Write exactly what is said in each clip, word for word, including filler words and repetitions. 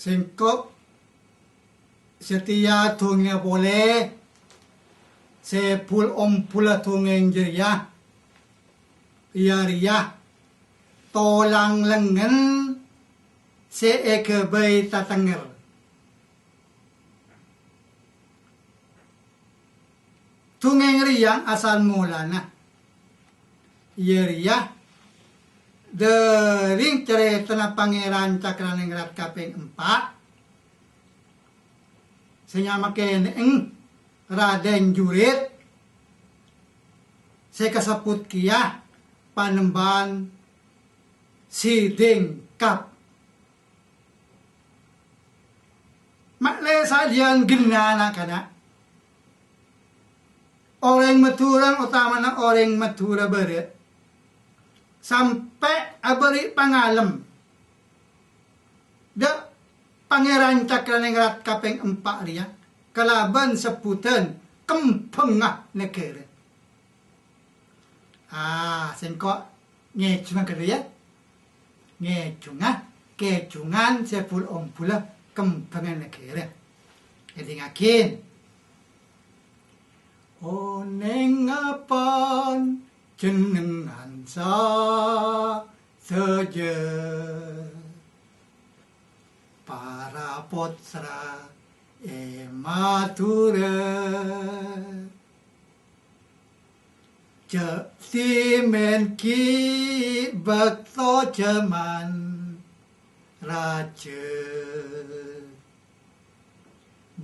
Sèngko' satèya dhungèngnga polè sè bul-ombhulla dhungèng jârèya, iyâ rèya tolang lengngen sè èghâbây tatengnger. Dhungèng rèya asal molana, iyâ rèya, dhâri carètana Pangèran Cakraningrat kapèng empa', sè nyama kènè'èng Radèn Jurit, sè kasebbhut kèya Panembahan Sidingkap. Ma'lè salèyan ghenna na'-kana'. Orèng Madhurâ, otamana orèng Madhurâ Bârâ', sampè' abâri' pangalem dâ' Pangèran Cakraningrat kapèng empa' rèya kalabân sebbhudhân Kembhângnga Naghârâ. Ah, sèngko' ngèjhungnga ghâllu, yâ. Ngèjhungnga, kèjhungan sè bul-ombhulla Kembhângnga Naghârâ. Èdingngaghi. Onènga pon jhennengngan sadhâjâ, para pottra è Madhurâ. Jhâ' dhimèn ghi' bâkto jhâman rajâ,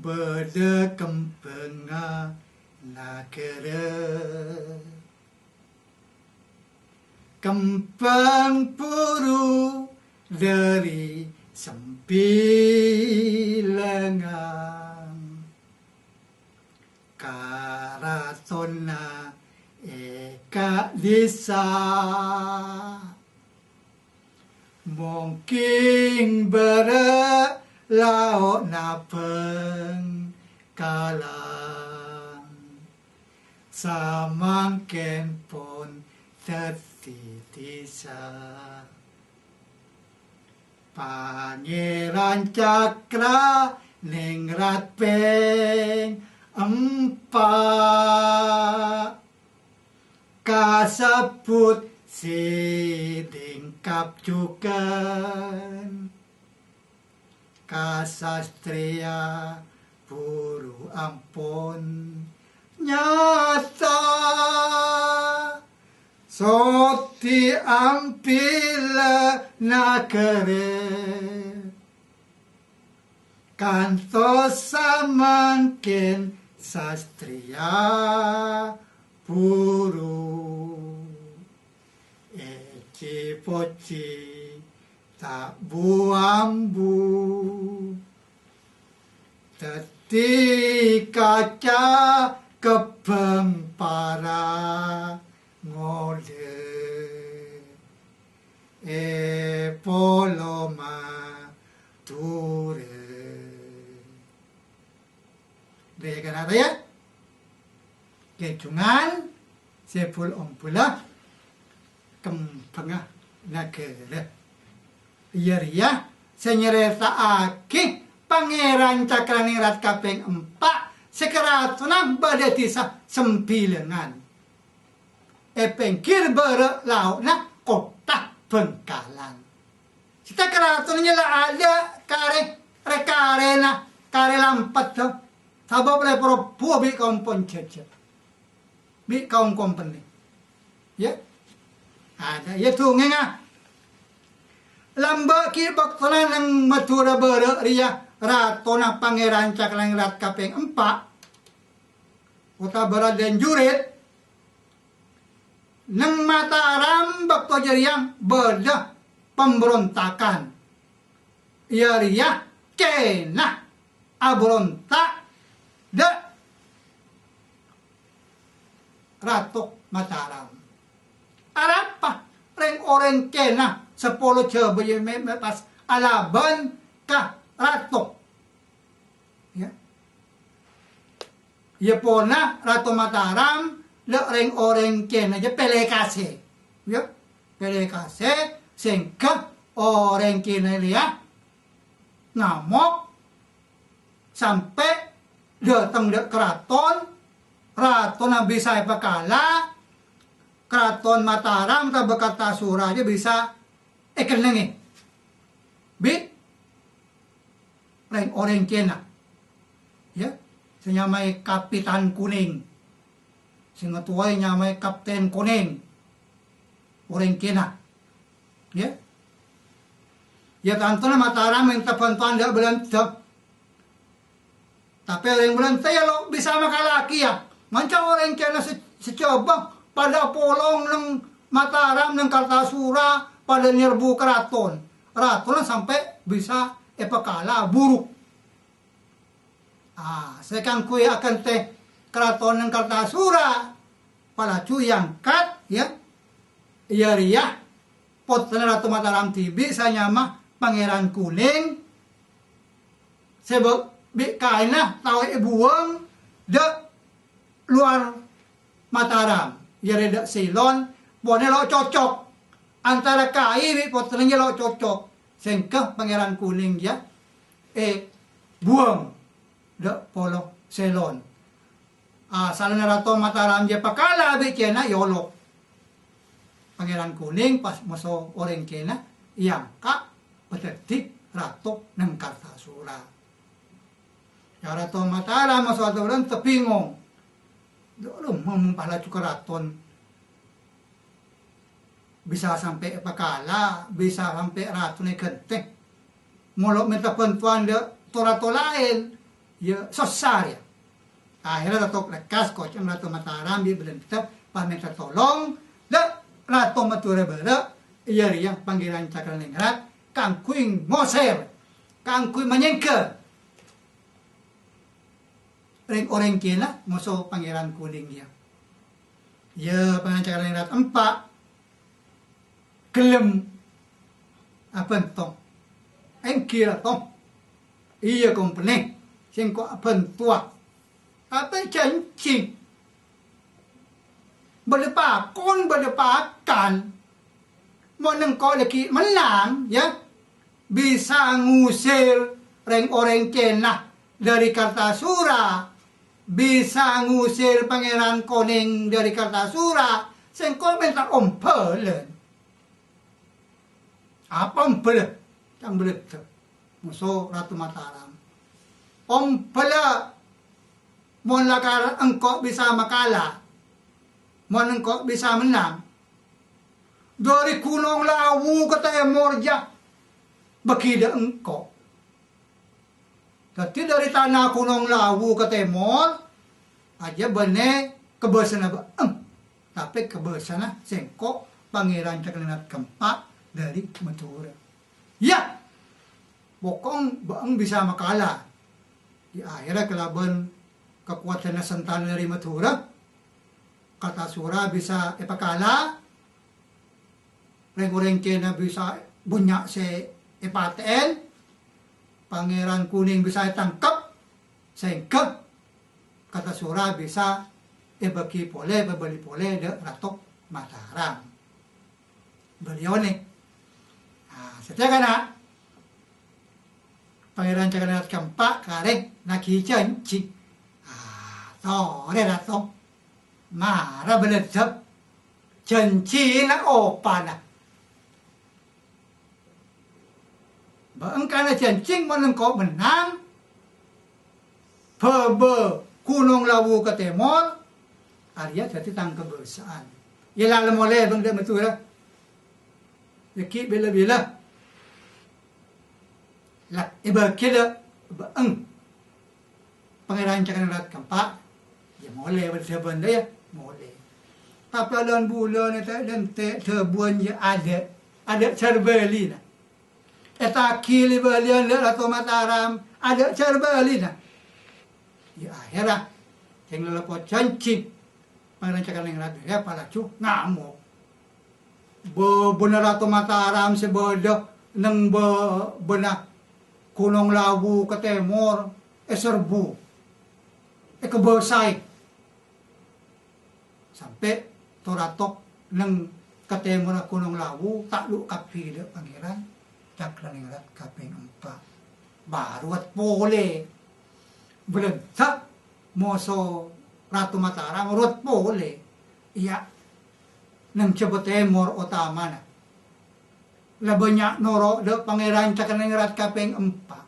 bâdâ Kembhângnga Naghârâ. Kembhâng buru dhâri Sembilângan, karatona è ka'dissa'. Mongkèng bârâ' lao'na Bhângkalan, samangkèn pon dhâddhi dhisa. Pangèran Cakraningrat pèng empa', kasebbhut Sidingkap jhughân. Kasastrèya buru ampon nyata, sodi ambilla naghârâ. Kantos samangkèn sastrèya buru èjhi-pojhi ta' bu-ambu. Dhâddhi kaca kebbhâng para ngolè è Polo Madhurâ. Dâ' iyâ kana' ta' iyâ? Kèjhungan sè bul-ombhulla Kembhângnga Naghârâ. Iyâ rèya sè nyarèta'aghi Pangèran Cakraningrat kapèng empa' sè karatona bâdâ è dhisa Sembilângan, è pèngghir bârâ' lao'na Kottha Bhângkalan. Sè ta' karatona nyella alè' karè, rè-karèna, karè lampet, sabâb rè-parabhuwâ bi' kaompon jhâjhâ, bi' kaom kompeni. Yâ. Adâ', yâ, dhungèngnga. Lambâ' ghi' bâktona neng Madhurâ bârâ' rèya ratona Pangèran Cakraningrat kapèng empa', otabâ Radèn Jurit, neng Mataram bâkto jârèya bâdâ pambrontakan. Iyâ rèya kèna abronta' dâ' Rato Mataram. Arapa rèng-orèng kèna sapolo Jhâbâ yâ me-, me-, pas alabân ka Rato? Yâ. Yâ pona Rato Mataram, la rèng-orèng kèna jâ pèlè kasè. Yâ, pèlè kasè, sèngghâ orèng kèna rèya ngamok, sampè' dâteng dâ' karaton, ratona bisa èpakala, karaton Mataram otabâ Kartasura jâ bisa èkennengngè bi' rèng-orèng kèna, yâ, sè nyamaè Kapitan Kuning, sè ngatowaè nyamaè Kapten Kuning, orèng kèna, yâ. Yâ, tantona Mataram mènta bhântowan dâ' Bâlândhâ. Tapè orèng Bâlândhâ yâ lo' bisa makala kèya. Manca orèng kèna sè, sè cobâ padâ apolong neng Mataram, neng Kartasura, padâ nyerbu karaton. Ratona sampè' bisa èpakala buru. Ah, sè kaangghuy akantè karaton neng Kartasura, palaju èangkat, yâ. Iyâ rèya pottrana Rato Mataram dhibi' sè anyama Pangèran Kuning, sè bâ-, bi' kaènna tao èbuwâng dâ' lowar Mataram, iyâ rèya dâ' Ceylon, polana lo' cocok. Antara kaè bi' pottrana lo' cocok, sèngghâ Pangèran Kuning, yâ, èbuwâng dâ' polo Ceylon. Asalna Rato Mataram jâ pakala bi' kèna èolok. Pangèran Kuning pas moso orèng kèna èangka' padâddhi rato neng Kartasura. Yâ, Rato Mataram moso atoran tebingong. Dulu mempah laju karaton. Bisa sampè' pakala, bisa sampè' ratona èghântè. Molo mènta bhântowan dâ' to-rato laèn, yâ sossa rèya. Akhèrra Rato lekkas koca'na Rato Mataram bi' Bâlândhâ pas mènta tolong dâ' Rato Madhurâ Bârâ', iyâ rèya Pangèran Cakraningrat, kaangghuy ngosèr, kaangghuy manyèngghâ rèng-orèng kèna moso Pangèran Kuning, yâ. Yâ, Pangèran Cakraningrat empa' ghellem abhânto. Èngghi, Rato. Iyâ, kompennè, sèngko' abhântowa. Tapè jhânjhi. Bâdâ pakon, bâdâ pakan. Mon engko' lagghi' mennang, yâ, bisa ngusir rèng-orèng kèna dâri Kartasura, bisa ngusir Pangèran Kuning dâri Kartasura, sèngko' mènta ombhâlân. Apa ombhâlâ? Ca'na Bâlândhâ, moso Rato Mataram. Ombhâlâ mon lakar engko' bisa makala, mon engko' bisa mennang. Dâri Ghunong Lawu ka tèmor jâ bâgi dâ' engko'. Dhâddhi, dâri tana Ghunong Lawu ka tèmor, ajâ bânnè kobâsana bâ'eng, tapè kobâsana sèngko' Pangèran Cakraningrat kaempa' dâri Madhurâ. Yâ, bokong bâ'eng bisa makala. Dâ' akhèrra kalabân kakowadhânna santana dâri Madhurâ, Kartasura bisa èpakala, rèng-orèng kèna bisa bânnya' sè èpatè'è, Pangèran Kuning bisa ètangkep, saèngghâ Kartasura bisa èbâgi polè, èpabâli polè dâ' Rato Mataram. Bâliyâ onèng. Ah, satèya kana', Pangèran Cakraningrat kaempa' karè naghi jhânjhi. Ah, torè, Rato. Mara Bâlândhâ. Jhânjhina opana. Bâ'eng kana' jhânjhi mon engko' mennang, bâbâ Ghunong Lawu ka tèmor, arèya dhâddhi tang kobâsaan. Yâ la, la molè bân dâ' Madhurâ. Yâ ghi' bilâ-bilâ. La, èbâghi la, bâ'eng. Pangèran Cakraningrat kaempa', yâ molè, bâdâ bândâ, yâ, molè. Tapè lan-bulân ta' dântè' dhâbuwân, yâ, adâ', adâ' sarbâlina. Ètagi li-bâliyân dâ' Rato Mataram, adâ' sarbâlina. Yâ, akhèrra, sèng lalapor jhânjhi, Pangèran Cakraningrat rèya palaju ngamok. Bâbâna Rato Mataram sè bâdâ neng bâbâna Ghunong Lawu ka tèmor èserbu, èkobâsaè, sampè' to-rato neng ka tèmorra Ghunong Lawu takluk kabbhi dâ' Pangèran Cakraningrat kapèng empa'. Bâruwât polè. Bâlândhâ moso Rato Mataram rowa polè. Iyâ, neng Jhâbâ Tèmor otamana. La bânnya' noro' dâ' Pangèran Cakraningrat kapèng empa'.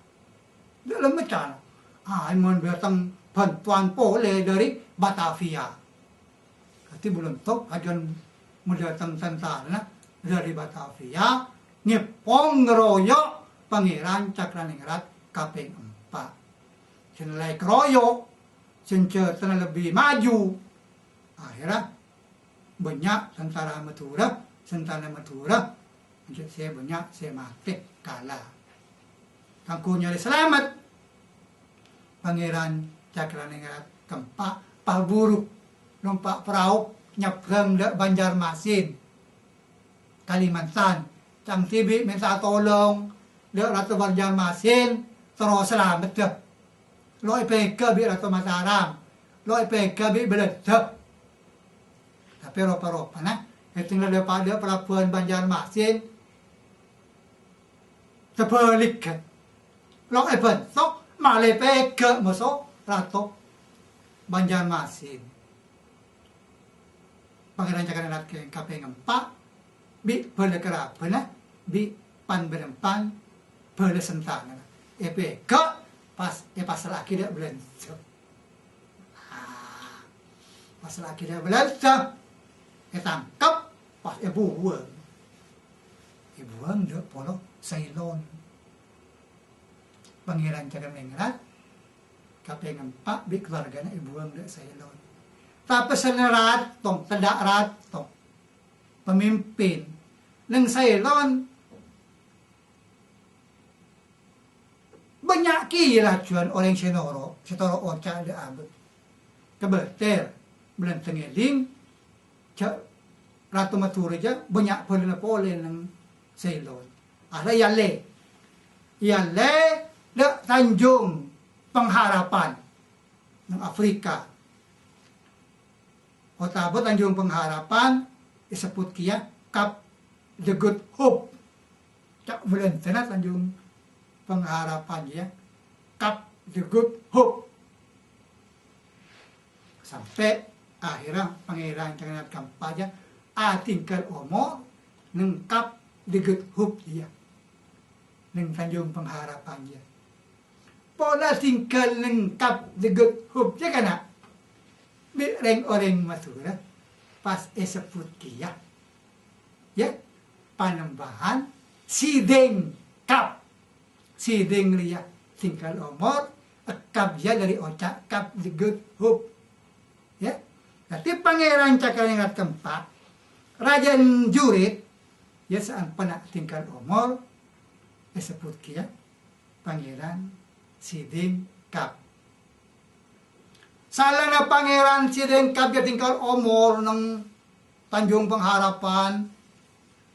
Dâ' lemma cara. Ah, mon dâteng bhântowan polè dâri Batavia. Dhâddhi bulân to ajân madâteng tantarana dâri Batavia, ngèpong ngeroyok Pangèran Cakraningrat kapèng empa'. Sè la èkaroyok, senjatana lebbi maju. Akhèrra bânnya' tentara Madhurâ, tentara Madhurâ, sè bânnya' sè matè, kala. Kaangghuy nyarè salamet, Pangèran Cakraningrat kaempa' pas buru nompa' parao nyabrang dâ' Banjarmasin, Kalimantan. Ca'na dhibi' mènta tolong dâ' Rato Banjarmasin, terro salameddhâ. Lo' èpèghâ' bi' Rato Mataram, lo' èpèghâ' bi' Bâlândhâ. Tapè ropa-ropana, ètèng la dâ' pa-, dâ' pelabuhan Banjarmasin, sabhâligghâ. Lo' èbhânto, malè èpèghâ' moso Rato Banjarmasin. Pangèran Cakraningrat kapèng empa', bi' bhâlâ karabhâna, bi' pan-bârâmpan bhâlâ sentana. Èpèghâ' pas èpassra'aghi dâ' Bâlândhâ. Ah, pas lagi dâ' Bâlândhâ, ètangkep, pas èbuwâng. Èbuwâng dâ' Polo Ceylon. Pangèran Cakraningrat kapèng empa' bi' keluargana èbuwâng dâ' Ceylon. Tapè sè rato, tadâ' rato, pamimpin, neng Ceylon Bânnya' kèya lajhuwân orèng sè noro', sè toro' oca' dâ' abâ'. Kabâtèr, bulân tangèding, jâ' Rato Madhurâ jâ bânnya' bhâlâna polè neng Ceylon. Akhèrra èyallè. Èyallè dâ' Tanjung Pengharapan neng Afrika. Otabâ Tanjung Pengharapan èsebbhut kèya Cap de Good Hope. Ca' Bâlândhâna Tanjung Pengharapan, yâ, Cap de Good Hope. Sampè' akhèrra Pangèran Cakraningrat kaempa' jâ atèngghâl omor neng Cap de Good Hope, yâ. Neng Tanjung Pengharapan, yâ. Pola tèngghâl neng Cap de Good Hope, yâ, kana'? Bi' rèng-orèng Madhurâ pas èsebbhut kèya, yâ, Panembahan Sideng Cap. Sideng rèya tèngghâl omor, Cap jâ dâri oca' Cap de Good Hope. Yâ. Dhâddhi Pangèran Cakraningrat kaempa', Rajân Jurit, yâ, saamponna tèngghâl omor, èsebbhut kèya Pangèran Sideng Cap. Saellana Pangèran Sideng Cap jâ tèngghâl omor neng Tanjung Pengharapan,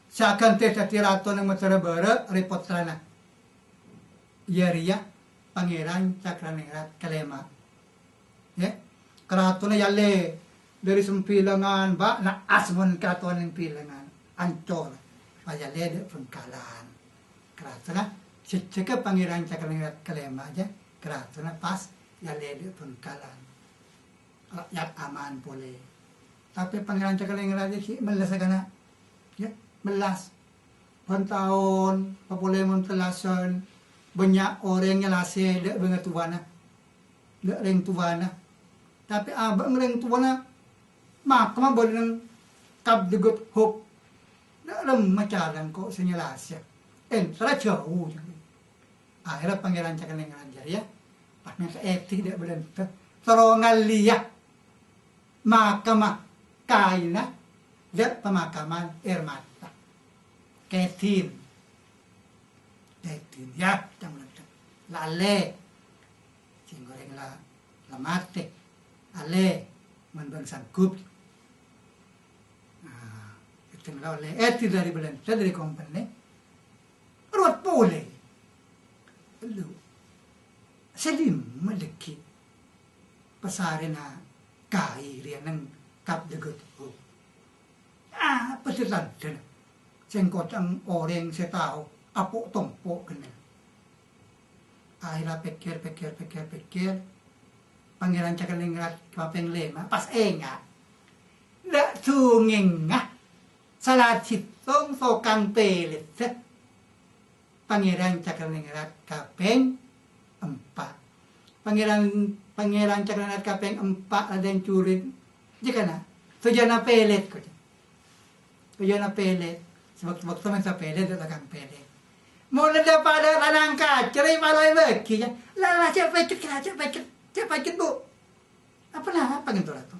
sè aghântè dhâddhi rato neng Madhurâ Bârâ' rèya pottrana. Iyâ rèya Pangèran Cakraningrat kalèma'. Yâ, karatona èyallè dâri Sembilangan, bâ' na'as mon karatona Sembilangan, Ancol, pas èyallè dâ' Bhângkalan. Karatona sè jâgâ Pangèran Cakraningrat kalèma' jâ, karatona pas èyallè dâ' Bhângkalan. Ra'yat aman polè. Tapè Pangèran Cakraningrat ghi' mellas, kana'. Yâ, mellas. Bân taon, papolè mon tellasan, bânnya' orèng nyèlasè dâ' bângatowana, dâ' rèng towana. Tapè abâ' rèng towana makamma bâdâ neng Cap de Good Hope. Dâ' remma cara engko' sè nyèlasè. Èntarra jâu. Akhèrra Pangèran Cakraningrat jârèya pas mènta èdhi dâ' Bâlândhâ, terro ngallèya makamma kaènna dâ' pamakaman Ermata. Kèdhin. Kèdhin, yâ, ca'na Bâlândhâ. La allè. Sèngko' rèng la, la matè. Allè, mon bân sanggup. Nah, kèdhin la ollè èdhi dâri Bâlândhâ, dâri kompènè. Rowat polè. Lu. Sè dimma dhâggi' pasarèna kaè rèya neng Cap de Good Hope. Apa sè tandhâna? Sèngko' ca'na orèng sè tao apo' tompo' kennèng. Akhèrra pèkkèr, pèkkèr, pèkkèr, pèkkèr. Pangèran Cakraningrat kapèng lèma' pas enga'. Dâ' songèngnga sala sèttong tokang pèlèdhâ Pangèran Cakraningrat kapèng empa'. Pangèran, Pangèran Cakraningrat kapèng empa' la dâncuri, jâ' kana, tojjhuna pèlèt, ko. Tojjhuna pèlèt. Sè bâk-, bâkto mènta pèlèt, tokang pèlèt. Mon la dâpa' dâ' tanang kacèr, paloè bâgi, yâ. La, la, cè' pècet, la, cè' pècet, cè' pècet, Bu. Apa napa ghânto, Rato?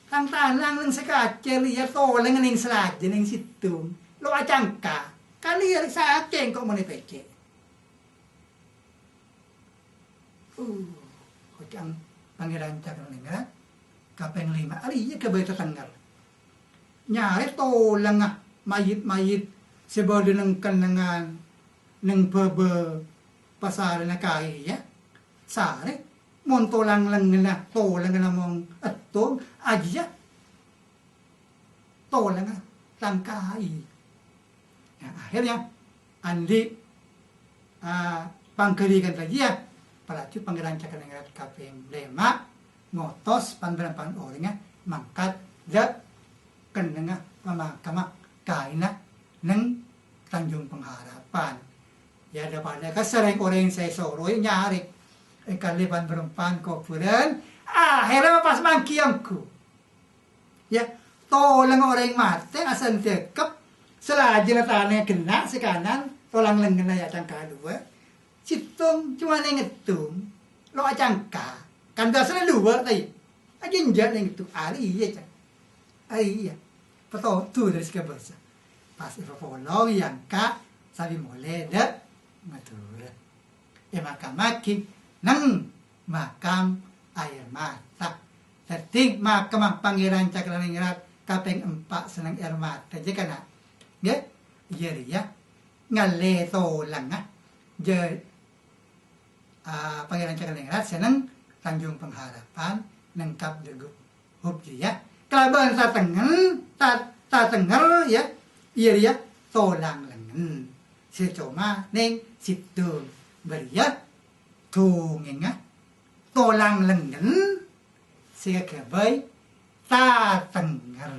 Tang-tanang neng sakacèr rèya tolèngnga neng salajâ neng sèttong. Lo' acangka. Kalè rè sakèng ko' mon èpècè'. Uh, koca'na Pangèran Cakraningrat kapèng lèma' arèya ghâbây tatengngèr. Nyarè tolèngnga mayit-mayit sè bâdâ neng kennengngan neng bâbâ pasarèna kaè, yâ. Sarè, mon tolang lengngenna, tolèngnga namong èttong, ajiyâ tolèngnga tang kaè. Nah, akhèrra, andi', ah, pangghâli kantha jiyâ, palaju Pangèran Cakraningrat kapèng lèma' ngotos pan-bârâmpan orèngnga mangkat dâ' kennengnga pamakamma kaèna neng Tanjung Pengharapan. Yâ, dâ-padâ ka sareng orèng sè èsoroè nyarè. Èkalè pan-bârâmpan kobhurân, akhèrra pas mangghi ongghu. Yâ, tolèng orèng matè asèn dâkep, salajâna tanè ghenna' sè kanan, tolang lengngenna yâ cangka luwâ'. Sèttong coma neng èttong, lo' acangka, kan biasana luwâ', ta' iyâ? Ajhânjhâ neng èttong, arèya, ca'. Arèya. Patodu dâri sè kabâsa. Pas èpapolong èangka' sabâ molè dâ' Madhurâ. Èmakammaghi neng makam Air Mata. Dhâddhi, makamma Pangèran Cakraningrat kapèng empa' sè neng Air Mata, jâ kana. Ngghi, iyâ rèya. Ngalè tolèngnga, jâ-, ah, Pangèran Cakraningrat sè neng Tanjung Pengharapan, neng Kab Dâgub Hub jiyâ. Kalabân tatengngèr, ta-, tatengngèr, yâ, iyâ rèya tolang lengngen. Sè coma neng sèttong. Bâriyâ dongèngnga tolang lengngen sè èghâbây tatengngèr.